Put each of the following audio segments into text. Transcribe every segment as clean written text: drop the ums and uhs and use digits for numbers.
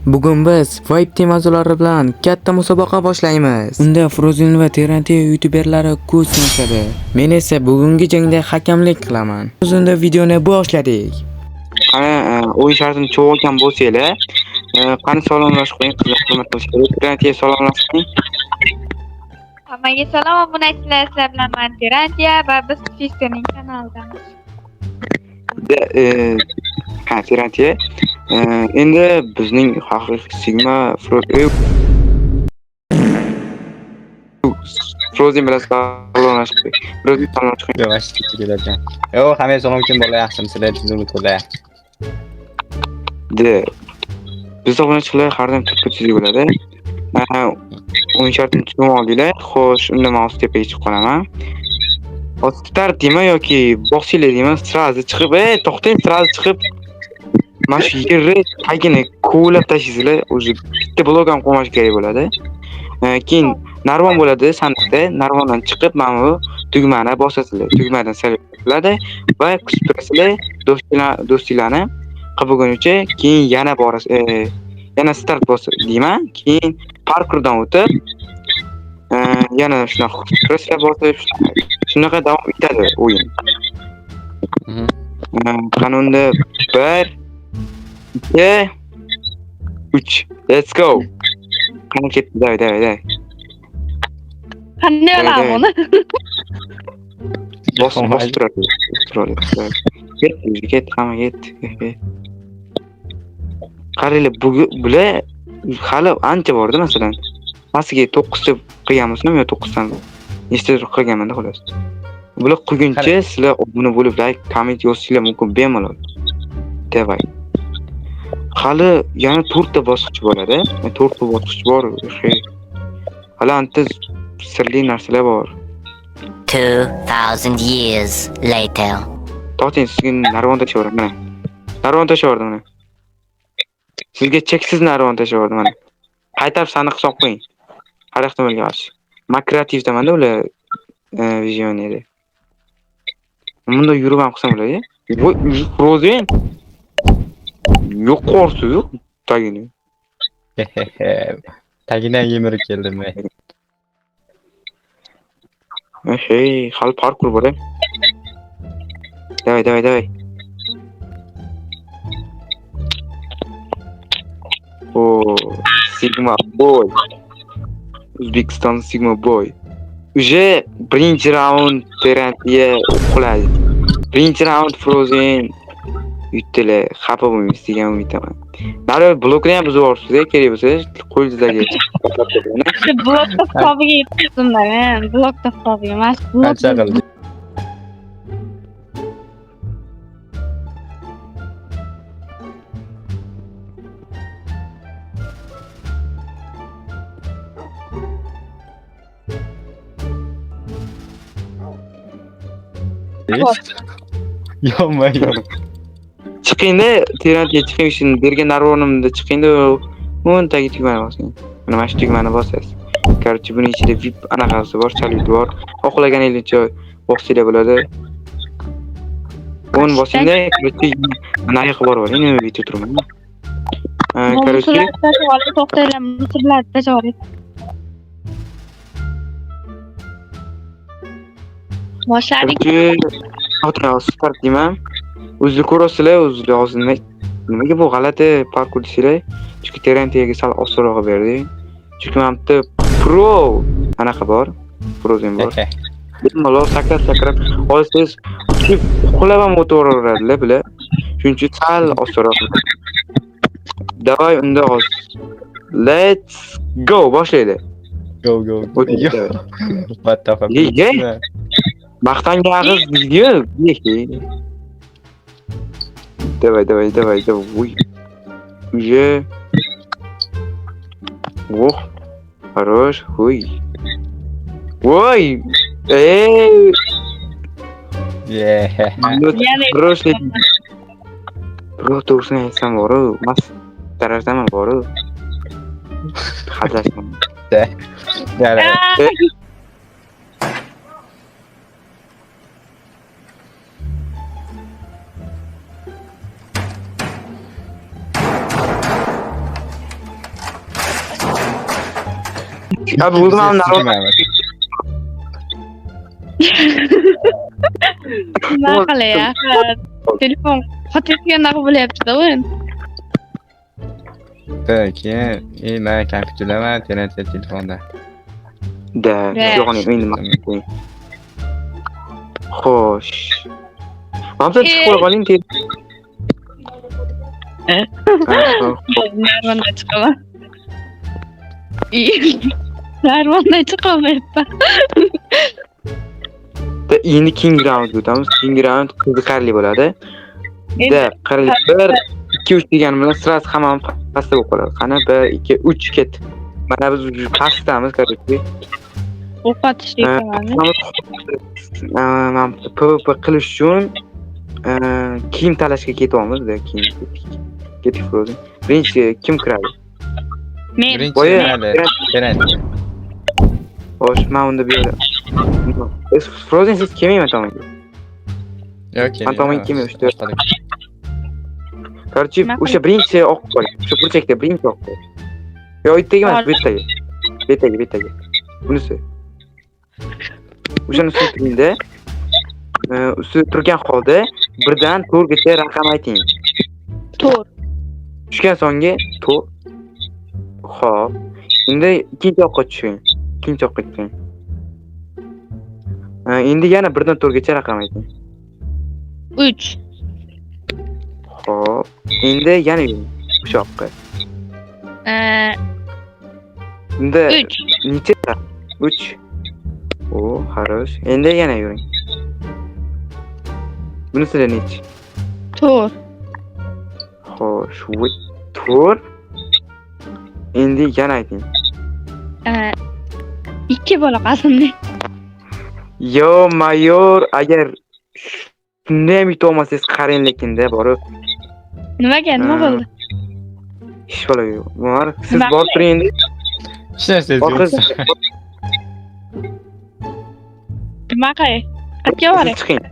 Bugun biz Vibe Team a'zolari bilan katta musobaqa boshlaymiz. Unda Frozen va Terrantiya youtuberlari kuch sinashadi. Men esa bugungi jangda hakamlik qilaman. Biz unda videoni boshladik. Qani o'yin shartini tushunib olgan bo'lsanglar, qani salomlashib qo'ying, qizlar hurmat qilish kerak. Terrantiya salomlashib qo'ying. Hammaga salom obunachilar, sizlar bilan men Terrantiya va biz Fisterning kanalidamiz. Ha, Terrantiya. Endi bizning haqiqiy Sigma Frozen bilan salomlashib qo'ying. Frozen salomlashib qo'ying. Yavaş kelarkan. Yo, hammaga salom kim bola yaxshimisizlar, tuzukmisizlar? De. Biz obunachilar har doim to'pga tuzuk bo'ladi. O'yin shartini tushunib oldinglar. Xo'sh, unda men hozir tepaga chiqib qolaman. Hozir start deyman yoki bosinglar deyman, sразу chiqib, to'xtang, sразу chiqib mana shu yerni tagini kovlab tashlaysizlar, o'zi bitta blok ham qo'ymash kerak bo'ladi. Keyin narvon bo'ladi sandiqda, narvondan chiqib mana bu tugmani bosasizlar. Tugmadan bo'ladi va kutib turasizlar do'stinglarni qilib bo'lguncha, keyin yana borasiz, yana start bosib deyman, keyin parkurdan o'tib, yana shunaqa kutib turasizlar bosib, shunaqa davom etadi o'yin. Qani unda 1, 2, 3. Let's go. Qani ketdi, davay, davay, davay. Qanday olamiz uni? Bosib, bosib turadi, bosib turadi. Ketdi, ketdi, hamma ketdi. Qaranglar, bular hali ancha bordi, masalan. Pastiga 9 ta qilgan bo'lsam yo 9 dan nechtadir qilganman-da xolos. Bular qilguncha sizlar obuna bo'lib, like, comment yozishinglar mumkin bemalol. Davay. Hali yana 4 ta bosqich bo'ladi. 4 ta bosqich bor. Hali anta sirli narsalar bor. 2000 years later. To'xtang, sizga narvon tashlab yuboraman mana. Narvon tashlab yubordim mana. Sizga cheksiz narvon tashlab yubordim mana. Qaytarib sandiq hisob qo'ying. Har ehtimolga qarshi. Men kreativdaman-da ular, vizionerda. Bunda yurib ham qilsam bo'ladi. Voy, Frozen. Yo'q qorsiz tagini. Tagidan yemirib keldim men. Hey, hali parkur bor-a. Davay, davay, davay. O, Sigma boy. O'zbekiston Sigma boy. Уже birinchi raund Terrantiya quladi. Birinchi raund Frozen yutdilar. Xafa bo'lmaysiz degan umiddaman. Nari blokni ham buzib yuboribsiz, kerak bo'lsa qo'lingizdagi. Shu blokda hisobiga yetdim-da men, blokda hisobiga. Mana shu blok Qancha qildi? Yonma yon. Chiqingda, Terrantiya chiqing, shuni bergan narvonimda chiqingda, o'n tagi tugmani bosing. Mana shu tugmani bosasiz. Короче, buning ichida VIP anaqasi bor, chalit bor. Xohlaganingizcha bossanglar bo'ladi. O'n bosingda, короче, nariyoqqa borib oling, nima video turibman. Короче, to'xtanglar, musullar tashlab oling. Boshladik. Короче, start deyman. O'zinglar ko'rasizlar, o'zinglar hozir nimaga bu g'alati parkur desanglar, chunki Terrantiyaga sal osonroq berdi. Chunki mana bu yerda pro anaqa bor, Frozen bor. Bemalol sakrab sakrab olsangiz, uchib uxlab ham o'tiraveradilar bular. Shuning uchun sal osonroq. Davay unda hozir. Let's go, boshlaylik. Go go. O'tdi. What the fuck? Ye, ye. Maqtangan og'iz yo'q. Давай, давай, давай, давай. Уже. Ох, хорош, ой. Ой, эй. Yeah. Хорош, bro, to'g'risini aytsam boru, mas tarafdaman boru. Hazillashman. Да. Abi o'zim ham Nima qilay, axir? Telefon qotayotgandaqa bo'lyapti-da o'yin. Keyin men kompyuterdaman, Terantiya telefonda. Da, yo'q, endi nima? Xo'sh. Mamsa chiqib qo'ya qoling tez. Narvonda chiqaman. Narvonda chiqolmayapman. Endi keyingi raundga o'tamiz. Keyingi raund qiziqarli bo'ladi. Da, qarang, 1 2 3 deganim bilan sirasi hammamiz pastda bo'lib qoladi. Qani 1 2 3 ket. Mana biz pastdamiz, короче. O'q otishni Mana PvP qilish uchun kiyim talashga ketyapmiz, kiyim. Ketdik Frozen. Birinchi kim kiradi? Men. Birinchi Terantiya. Xo'sh, men unda bu yerda. Frozen siz kelmayman tomonga. Yo'q, kelmayman. Men tomonga kelmayman, o'sha. Короче, o'sha birinchi oq qo'y. O'sha burchakda birinchi oq qo'y. Yo'q, uytdagi emas, bu yerdagi. Bu yerdagi, bu yerdagi. Bunisi. O'shani ustida turingda. Ustida turgan holda birdan 4gacha raqam ayting. 4. Tushgan songa 4. Xo'p. Endi ikkinchi oqqa tushing. Ikkinchi oqqa tushing. Endi yana birdan 4gacha raqam ayting. 3. Xo'p. Endi yana yuring o'sha oqqa. Endi 3. Necha? 3. O, xarosh. Endi yana yuring. Bunisida nechi? 4. Xo'sh, 4. Endi yana ayting. 2 bola qasimli. Yo, mayor, agar shunda ham yuta olmasangiz qarang lekinda borib. Nimaga, nima bo'ldi? Hech bola yo'q. Bor, siz borib turing endi. Hech narsa yo'q. Nima qilay? Qayerga boray? Chiqing.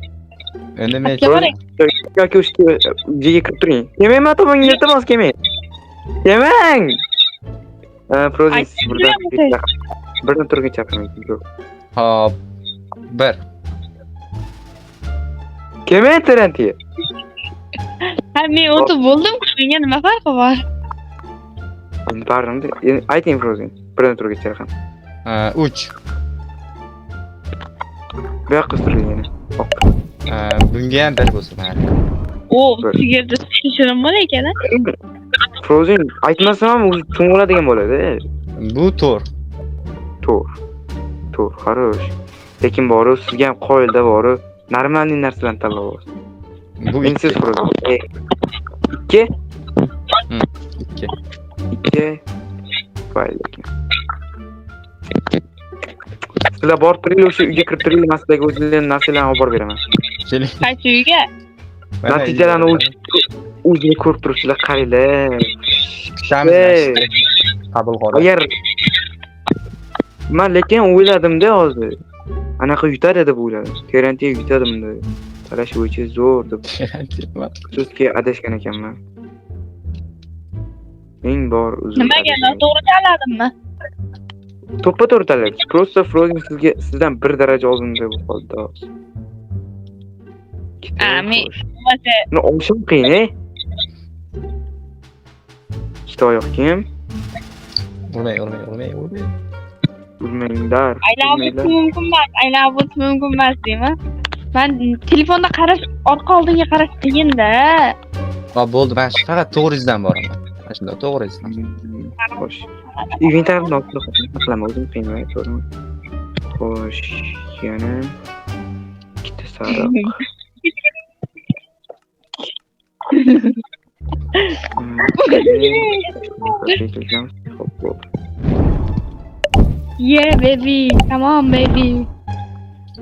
Endi men Qayerga boray? Yoki o'sha yerga kirib turing. Kelmang, tomonga iltimos kelmang. Kelmang. Frozen birdan turgacha chaqirmang. Hop. 1. Kelmang Terantiya. Ha, men o'tib bo'ldim, menga nima farqi bor? Endi baribir ayting Frozen. Birdan turgacha raqam. 3. Bu yoqqa turing yana. Bunga ham 1 bo'lsin mayli. O, sigirda shirin bo'lar ekan-a? Frozen aytmasam ham o'zi tushunib bo'ladi. Bu 4. 4. 4, xarosh. Lekin borib sizga ham qoyilda borib normalniy narsalarni tanlab olasiz. Bu 2. Frozen. 2. 2. 2. Voy lekin. Sizlar borib turinglar, o'sha uyga kirib turinglar, men sizlarga o'zimning narsalarni olib borib beraman. Keling. Qaysi uyga? Natijalarni o'zini ko'rib turibsizlar, qaranglar. Kutamiz. Qabul qiladi. Agar men lekin o'yladim-da hozir. Anaqa yutadi deb o'yladim. Terantiya yutadi bunda. Talash bo'yicha zo'r deb. Afsuski adashgan ekanman. Eng bor uzr. Nimaga noto'g'ri tanladimmi? To'ppa to'g'ri tanladingiz. Просто Frozen sizga sizdan 1 daraja oldinda bo'lib qoldi hozir. Men Buni olishim qiyin, Ikkita oyoq kiyim. Urmang, urmang, urmang, urmang. Urmanglar. Aylanib o'tish mumkin emas, aylanib o'tish mumkin emas deymi? Men telefonda qarash, orqa oldinga qarash qiyin-da. Ha, bo'ldi, men faqat to'g'ri izdan boraman. Mana shunday to'g'ri izdan. Xo'sh. Inventarni olib qilaman, o'zim qiyin, to'g'rimi? Xo'sh, yana ikkita sariq. Yeah baby, come on baby.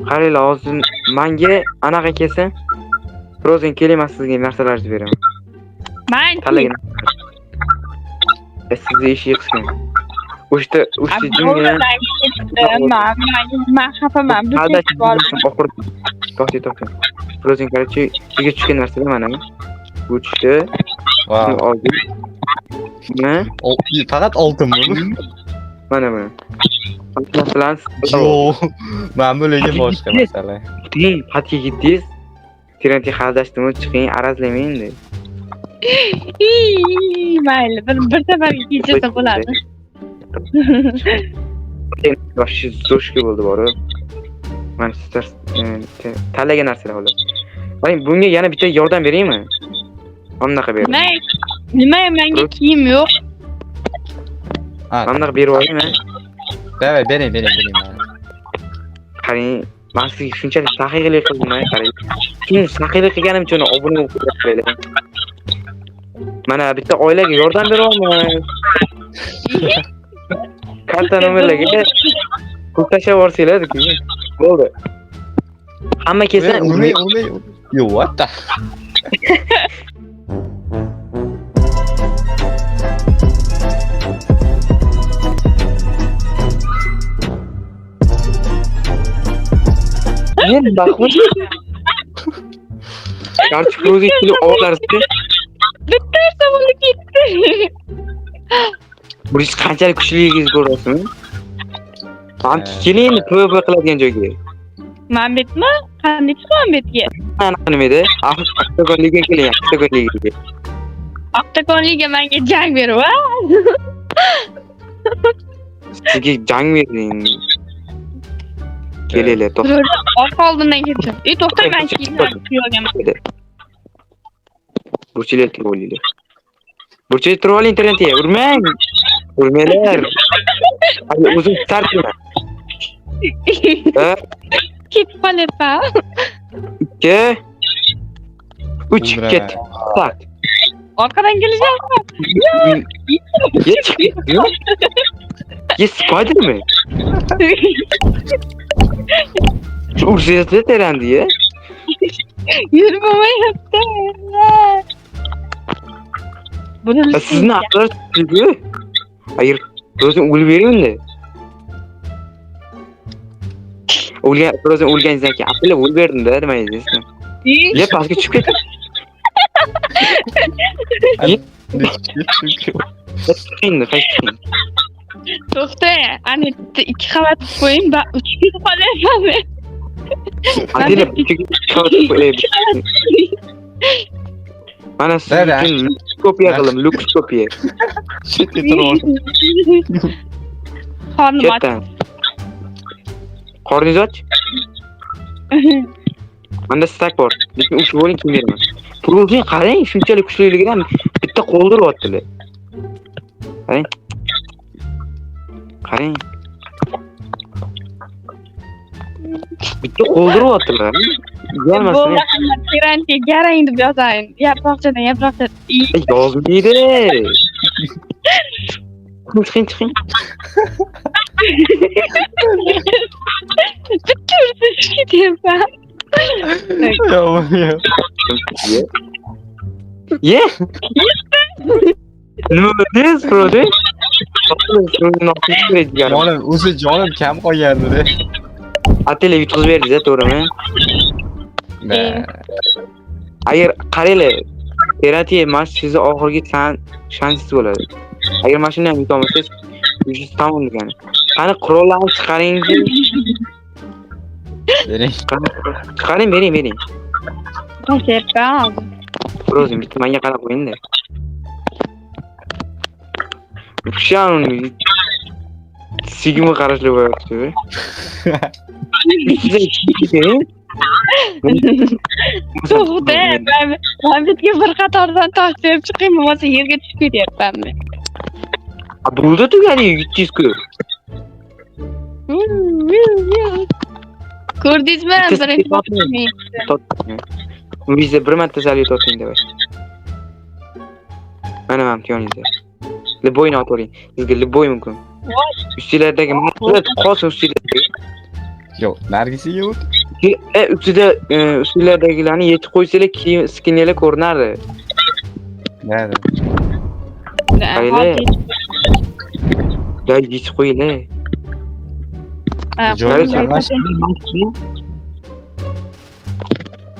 Qaranglar, hozir menga anaqa kelsin. Frozen keling, men sizga narsalarni beraman. Men tanlagan. Sizni ishi qismi. O'shda o'sha jimgina men xafaman. To'xta, to'xta. Frozen, короче, sizga tushgan narsalar mana. Bu tushdi. Wow. Oldim. Nima? Faqat oltinmi bu? Mana buni. Masalan, Yo'q. Mana bu lekin boshqa masala. Keting, xatga ketdingiz. Teranti hazillashdimi, chiqing, arazlamang endi. Mayli, bir safarga kechirsa bo'ladi. Вообще zo'shka bo'ldi borib. Mana sizlar tanlagan narsalar xolos. Qarang, bunga yana bitta yordam beraymi? Mana bunaqa berdim. Nima menga kiyim yo'q. Ha, Mana bunaqa berib olaymi? Davay, bering, bering, bering. Qarang, men sizga shunchalik saxiylik qildim, qarang. Shuni saxiylik qilganim uchun obuna bo'lib qo'yinglar. Mana bitta oilaga yordam beryapman. Karta nomerlarga pul tashlab yuborsanglar keyin bo'ldi. Hamma kelsa, Urmang, urmang. Yo, what the? Men baxtli. Garchi Frozen puli olarsiz. Bitta ursa bo'ldi ketdi. Bu ish qanchalik kuchligingizni ko'rasizmi? Ham keling endi PvP qiladigan joyga. Mambetmi? Qanday chiqaman betga? Anaqa nima edi? Oktagon liga keling, Oktagon ligaga. Oktagon liga menga jang berib, a? Sizga jang berding. Kelinglar, to'xta. Orqa oldindan ketdim. To'xta, men kiyimlarni kiyib olganman. Burchaklar turib olinglar. Burchakda turib oling, Terentiya, urmang. Urmanglar. Hali o'zim start qilaman. 1 Ketib qolyapman. 2 3 ket. Start. Orqadan kelishyapman. Ye chiqdi. Ye Spiderman. Shu ursayapti Terandiya. Yurib bo'lmayapti. Buni Sizni aqlingiz kuchli. Agar o'zing o'lib bering unda. O'lgan, o'zing o'lganingizdan keyin aqlli o'lib berdim-da, nima deysizmi? Ye pastga tushib ketdi. Chiqing, qaysi chiqing. To'xta, ana bitta 2 qavat qo'ying, ba uchib ketib qolyapman men. Adila qavat qo'ying. Mana siz uchun luks kopiya qildim, luks kopiya. Chetga turib ol. Qornim och. Qorningiz och? Menda stak bor. Lekin uch bo'ling kim beraman. Pulni qarang, shunchalik kuchliligidan bitta qo'ldir otdilar. Qarang. Qarang. Bitta qo'ldir otdilar. Yozmasin. Terantiya garang deb yozayin. Yaproqchadan yaproqcha. Yozmaydi. Chiqing, chiqing. Bitta ursa tushib ketyapman. Yo'q, yo'q. Ye. Nima dedingiz, Frozen? Jonim, o'zi jonim kam qolgandi-da. Atela yutqizib berdingiz, to'g'rimi? Agar qaranglar, Terantiya mana sizni oxirgi shansingiz bo'ladi. Agar mana shuni ham yuta olmasangiz, yuz tamom degani. Qani qurollarni chiqaring. Bering. Chiqaring, bering, bering. Qo'shyapman. Frozen bitta menga qarab qo'ying-da. Shan sigma qarashli bo'lyapti. To'xta, men bitga bir qatordan tosh terib chiqing, bo'lmasa yerga tushib ketyapman men. Bo'ldi tugadi, 700 ku. Ko'rdingizmi? Birinchi Uyingizda bir marta salyut oting deb. Mana men yoningizda. Liboyni otavering. Sizga liboy mumkin. Ustinglardagi qolsin ustinglardagi. Yo'q, nargisiga o't. Ustida ustinglardagilarni yetib qo'ysanglar, kiyim skinlar ko'rinardi. Nada. Qaranglar. Da yetib qo'yinglar.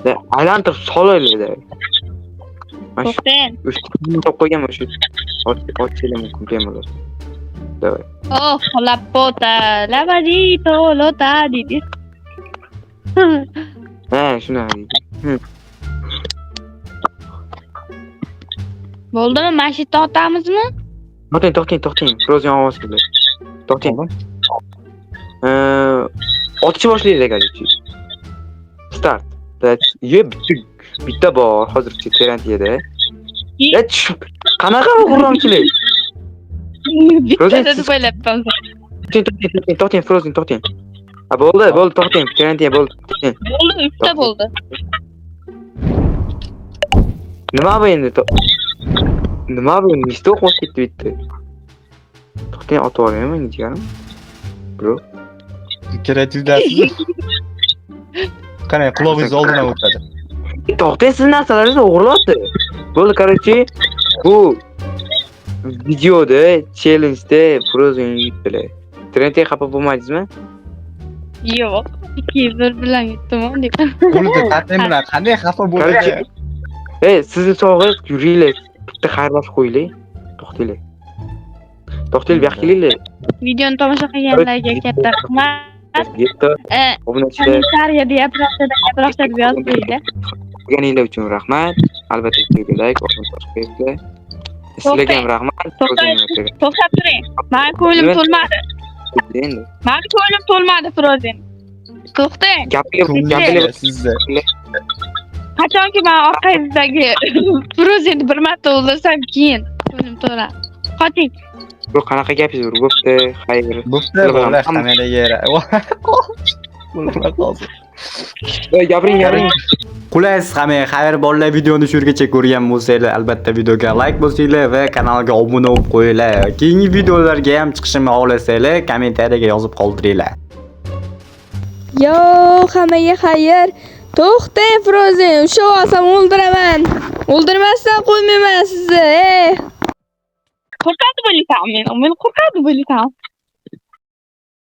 Da aylantirib solaylik. Mana shu To'xtang. ustini qo'yganman shu. Ochinglar mumkin bemalol. Давай. Oh, лапота, lavadito, lota deydi. Ha, shunaqa deydi. Bo'ldimi? Mana shu yerda otamizmi? To'xtang, to'xtang, to'xtang. Frozen ovoz keldi. To'xtang. Otishni boshlaylik, короче. Start. Ye, bitta bor hozircha Terantiyada. Qanaqa bu g'urromchilik? Bittada deb o'ylabman. To'xtang, to'xtang, to'xtang, Frozen, to'xtang. Ha, bo'ldi, bo'ldi, to'xtang. Terantiya bo'ldi, to'xtang. Bo'ldi, 3 ta bo'ldi. Nima bu endi? Nima bu? Nechta o'q bosib ketdi bitta? To'xtang, otib yubormayman jigarim. Bro. Kreativdasiz. Qarang, qulog'ingiz oldidan o'tadi. To'xtang, siz narsalaringizni o'g'irlayapti. Bo'ldi, короче, bu videoda challenge'da Frozen yutdilar. Trendga xafa bo'lmadingizmi? Yo'q. 2-1 bilan yutdim deb. Qo'lida totem bilan qanday xafa bo'ladi? Sizni sog'ingiz, yuringlar. Bitta xayrlashib qo'yaylik. To'xtanglar. To'xtanglar, bu yoqqa kelinglar. Videoni tomosha qilganlarga katta rahmat. Yetti obunachilar Kommentariyada yaproqcha deb yozib qo'yinglar. Ko'rganinglar uchun rahmat. Albatta videoga like, obuna qo'yinglar. Sizlarga ham rahmat. To'xtab turing. Meni ko'nglim to'lmadi. Endi Meni ko'nglim to'lmadi, Frozen. To'xtang. gapinglar Sizda. Qachonki men orqangizdagi Frozenni bir marta o'ldirsam, keyin ko'nglim to'ladi. Qoching. Bu qanaqa gapingiz bor? Bo'pti, xayr. Bo'pti, bola kameraga. Bo'lmay. Gapiring, gapiring. Xullas, hammaga xayr bolalar, videoni shu yergacha ko'rgan bo'lsanglar, albatta videoga like bosinglar va kanalga obuna bo'lib qo'yinglar. Keyingi videolarga ham chiqishimni xohlasanglar, kommentariyaga yozib qoldiringlar. Yo, hammaga xayr. To'xtang, Frozen, ushlab olsam o'ldiraman. O'ldirmasdan qo'ymayman sizni. Ey. Qo'rqadi bo'lasan men. Men qo'rqadi bo'lasan.